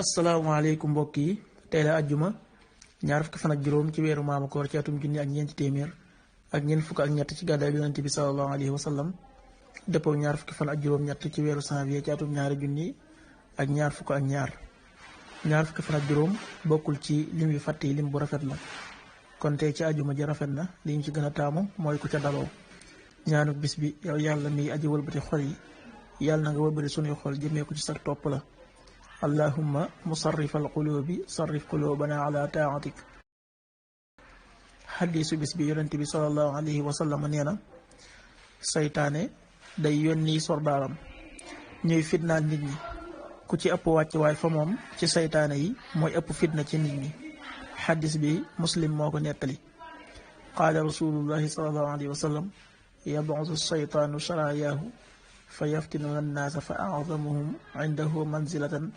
asalaamaaleykum mbokk yi tey la àjjuma ñaar fukki fan ak juróom ci weeru maamu koor ci atum junni ak ñeenti téeméer ak ñeent fukk ak ñett ci gàddaay yonent bi sallallahu alayhi wa sallam dëppoo ñaar fukki fan ak juróom-ñett ci weeru janvier ci atum ñaari junni ak ñaar fukk ak ñaar fukki fan ak juróom bokkul ci lim yu fàtte yi lim bu rafet la kon tey ci àjjuma ji rafet na li ñu ci gën a taamu mooy ku ca daloo ñaanu bis bi yow yàlla miy aji wëlbati xol yi yàlla na nga wëlbati sunuy xol jëmee ko ci sa topp la allahumma musarrifal qulubi sarrif qulubana ala taatik. xadiisu bis bi yonent bi sallallahu alayhi wa sallam nee na saytaane day yónni soldaaram ñuy fitnaal nit ñi ku ci ëpp wàcc waay fa moom ci saytaane yi mooy ëpp fitna ci nit ñi. xadis bi muslim moo ko nettali. qaala rasulullahi sallallahu alayhi wa sallam yab'athu saytaanu saraayaahu fa yaftinuna annaasa fa azamuhum indahu manzilatan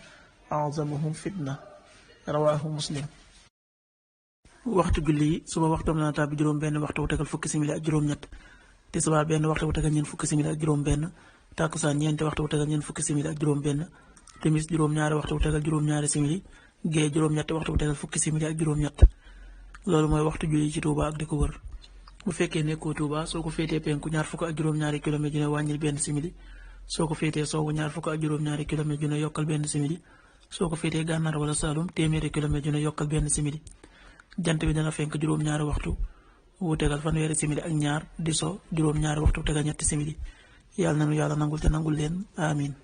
azamuhum fitna rawaahu muslim. waxtu julli yi suba waxtu na tàbbi juróom benn waxtu wu tegal fukki simili ak juróom-ñett tisbaar benn waxtu wu tegal ñeent fukki simili ak juróom-benn takkusaan ñeenti waxtu wu tegal ñeent fukki simili ak juróom-benn timis juróom-ñaari waxtu wu tegal juróom-ñaari simili gée juróom-ñetti waxtu wu tegal fukki simili ak juróom-ñett. loolu mooy waxtu julli ci Touba ak di ko wër. bu fekkee nekkoo Touba soo ko féetee penku ñaar fukk ak juróom-ñaari kilomètre ju ne wàññil benn simili soo ko féetee sowwu ñaar fukk ak juróom-ñaari kilomètre ju ne yokkal benn simili soo ko féetee gànnaar wala Saalum téeméeri kilomètre ju ne yokkal benn simili. jant bi dana fenk juróom-ñaari waxtu wu tegal fanweeri simili ak ñaar di so juróom-ñaari waxtu tegal ñetti simili. yàlla na nu yàlla nangul te nangul leen amiin.